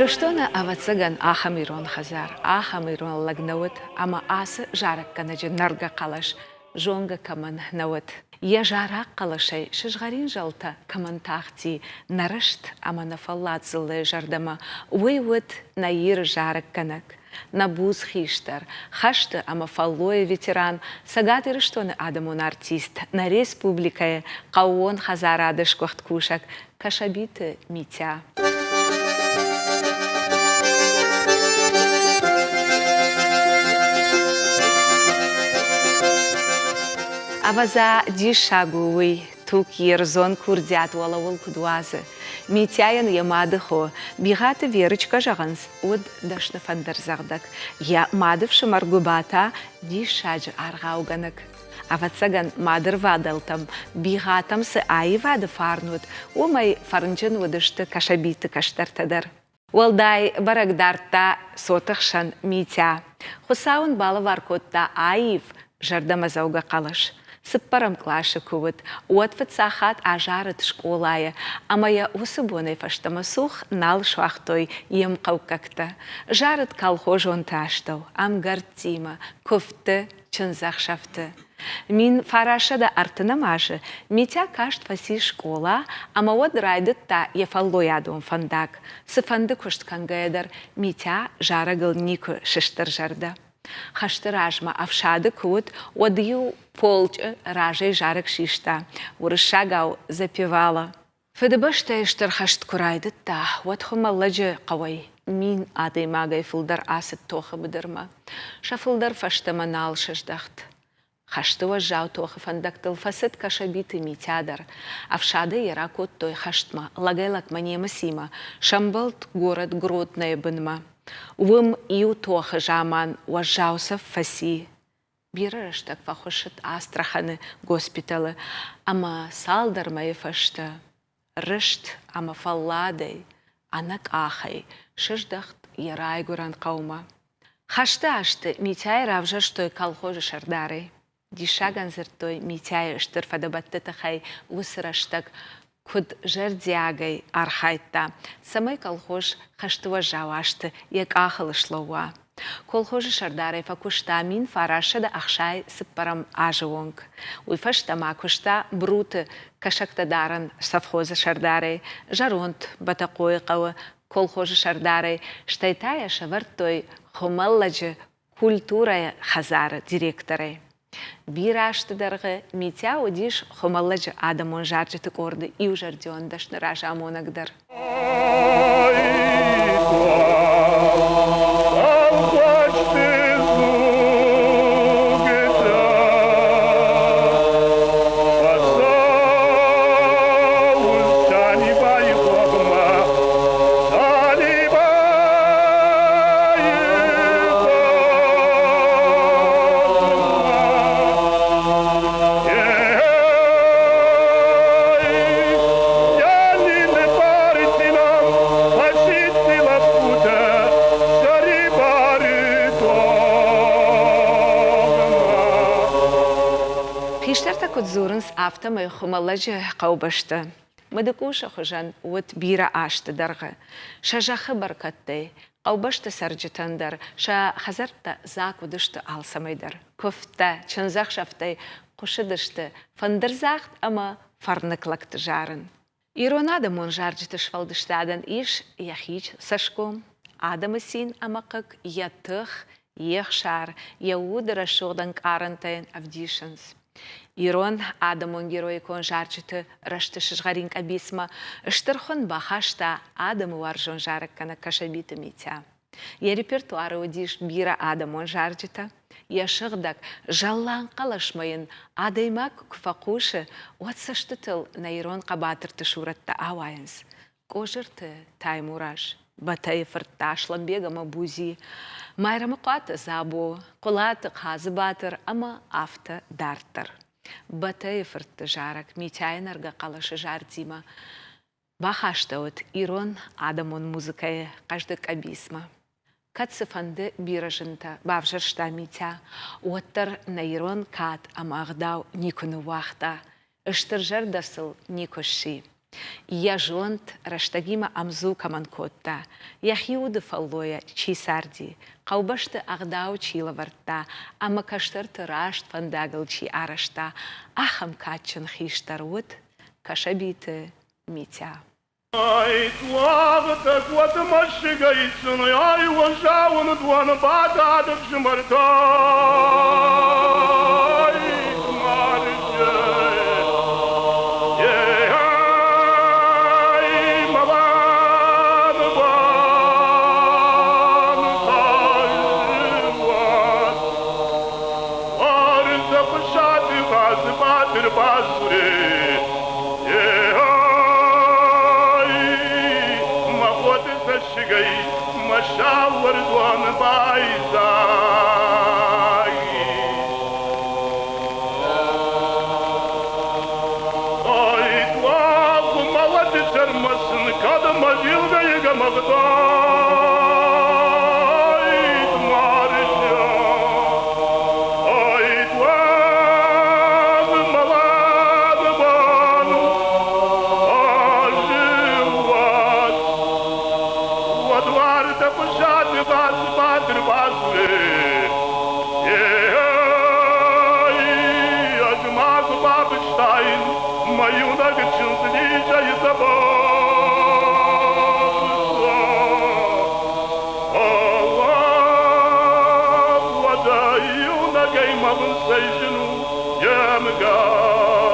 Ирыстоны, ӕвӕццӕгӕн, ахӕм ирон хӕдзар, ахӕм ирон лӕг нӕ уыд, ӕмӕ ацы зарӕггӕнӕджы нӕргӕ хъӕлӕс зонгӕ кӕмӕн нӕ уыд. Йӕ зарӕг хъӕлӕсӕй сызгъӕрин зӕлтӕ кӕмӕн тахти нӕ рыст ӕмӕ нӕ фӕллад дзыллӕйы зӕрдӕмӕ, уый уыд нӕ Иры зарӕггӕнӕг, нӕ буц хистӕр, хӕсты ӕмӕ фӕллойы ветеран, Цӕгат Ирыстоны адӕмон артист, нӕ республикӕйы хъӕууон хӕдзарады сгуыхт кусӕг Кӕсӕбиты Митя. Ӕвӕдза, диссаг у уый, туг йе рдзон курдиат уӕлӕуыл куыд уадзы. Митяйӕн йӕ мады хо, Бигъаты Верычкӕ зӕгъынц, уыд дӕсны фӕндырдзӕгъдӕг. Йӕ мады фсымӕр Гуыба та диссаджы аргъаугӕнӕг. Ӕвӕццӕгӕн, мадырвадӕлтӕм, Бигъатӕм цы аивады фарн уыд, уымӕй фӕрнджын уыдысты Кӕсӕбиты кӕстӕртӕ дӕр. Уӕлдай бӕрӕг дардта цоты хсӕн Митя. Хуыцау ын балӕвар кодта аив, зӕрдӕмӕдзӕугӕ хъӕлӕс. Цыппӕрӕм къласы куы уыд, уӕд фыццаг хатт азарыд скъолайы ӕмӕ йӕ уыцы бонӕй фӕстӕмӕ цух нал суагътой йе мхъӕуккӕгтӕ. Зарыд колхозонты астӕу, ӕмгӕрттимӕ, куывдты, чындзӕхсӕвты. 1930 азы Митя каст фӕци скъола ӕмӕ уӕд райдыдта йӕ фӕллойадон фӕндаг. Цыфӕнды куыст кӕнгӕйӕ дӕр Митя зарӕгыл никуы сыстырзӕрдӕ. Хӕсты размӕ ӕфсады куы уыд, уӕд-иу полчъы разӕй зарӕг систа, уырыссагау запевала. Фыдыбӕстӕйы Стыр хӕст куы райдыдта, уӕд Хуымӕллӕджы хъӕуӕй 1000 адӕймагӕй фылдӕр ацыд тохы быдырмӕ. Сӕ фылдӕр фӕстӕмӕ нал сыздӕхт. Хӕсты уӕззау тохы фӕндӕгтыл фӕцыд Кӕсӕбиты Митя дӕр. Ӕфсадӕй йӕ ракодтой хӕстмӕ, лӕгӕй-лӕгмӕ немыцимӕ, сӕмбӕлд горӕт Гроднойы бынмӕ. Уым иу тохы заман уӕззау цӕф фӕци. Бирӕ рӕстӕг фӕхуыссыд Астраханы госпиталы ӕмӕ цалдӕр мӕйы фӕстӕ рыст ӕмӕ фӕлладӕй, ӕнӕкъахӕй сыздӕхт йӕ райгуырӕн хъӕумӕ. Хӕсты азты Митяйы равзӕрстой колхозы сӕрдарӕй. Диссагӕн дзырдтой Митяйы стыр фӕдӕбӕтты тыххӕй уыцы рӕстӕг куыд зӕрдиагӕй архайдта, цӕмӕй колхоз хӕсты уӕззау азты йӕ къахыл слӕууа. Колхозы сӕрдарӕй фӕкуыста 1964 азы онг. Уый фӕстӕ ма куыста Бруты кӕсӕгтӕдарӕн совхозы сӕрдарӕй, зӕронд Бӕтӕхъойы хъӕуы колхозы сӕрдарӕй, стӕй та йӕ сӕвӕрдтой Хуымӕллӕджы культурӕйы хӕдзары директорӕй. Бирӕ азты дӕргъы Митя уыдис Хуымӕллӕджы адӕмон зарджыты къорды иузӕрдион дӕсны разамонӕг дӕр. Хистӕртӕ куыд дзурынц, афтӕмӕй Хуымӕллӕджы хъӕубӕсты Мыдыкъусы хуызӕн уыд бирӕ азты дӕргъы. Сӕ зӕххы бӕркӕдтӕй хъӕубӕсты цӕрджытӕн дӕр сӕ хӕдзӕрттӕ дзаг уыдысты алцӕмӕй дӕр. Куывдтӕ, чындзӕхсӕвтӕй хъуысыдысты фӕндырдзагъд ӕмӕ фӕрныг лӕгты зарын. Ирон адӕмон зарджыты сфӕлдыстадӕн ис йӕхи цӕсгом, адӕмы цин ӕмӕ хъыг, йӕ тых, йе хсар, йӕ уды рӕсугъд ӕнкъарӕнтӕ йын ӕвдисынц. Ирон адӕмон героикон зарджыты рӕзты сызгъӕрин къӕбицмӕ стыр хуын бахаста адӕмы уарзон зарӕггӕнӕг Кӕсӕбиты Митя. Йӕ репертуары уыдис бирӕ адӕмон зарджытӕ. Йӕ сыгъдӕг, зӕлланг хъӕлӕсмӕ йын адӕймаг куы фӕхъусы, уӕд цӕстытыл нӕ ирон хъӕбатырты сурӕттӕ ауайынц. Къозырты Таймураз, Бӕтӕйы фырттӕ Аслӕнбег ӕмӕ Бузи, Майрӕмыхъуаты Дзабо, Хъуылаты Хадзыбатыр ӕмӕ афтӕ дарддӕр. Бӕтӕйы фыртты зарӕг Митяйы нӕргӕ хъӕлӕсы зардимӕ бахастӕуыд ирон адӕмон музыкӕйы хъӕздыг къӕбицмӕ. Кӕд цыфӕнды бирӕ зынтӕ бавзӕрста Митя, уӕддӕр нӕ ирон кад ӕмӕ ӕгъдау никуы ныууагъта, стыр зӕрдӕ сыл никуы сси. Йӕ зонд рӕстӕгимӕ ӕмдзу кӕмӕн кодта, йӕхи уды фӕллойӕ чи царди, хъӕубӕсты ӕгъдау чи лӕвӕрдта ӕмӕ кӕстӕрты раст фӕндагыл чи арӕзта, ахӕм кадджын хистӕр уыд Кӕсӕбиты Митя. Уагътӕг уӕд мӕсыгӕй цынай уӕззауын дуаны бадад ӕфсымӕртӕ. Мӕ байдзаг Мӕ иунӕг чындз Лизӕйы уӕдӕ иунӕгӕй мӕ бын цӕй зын у йе мгар.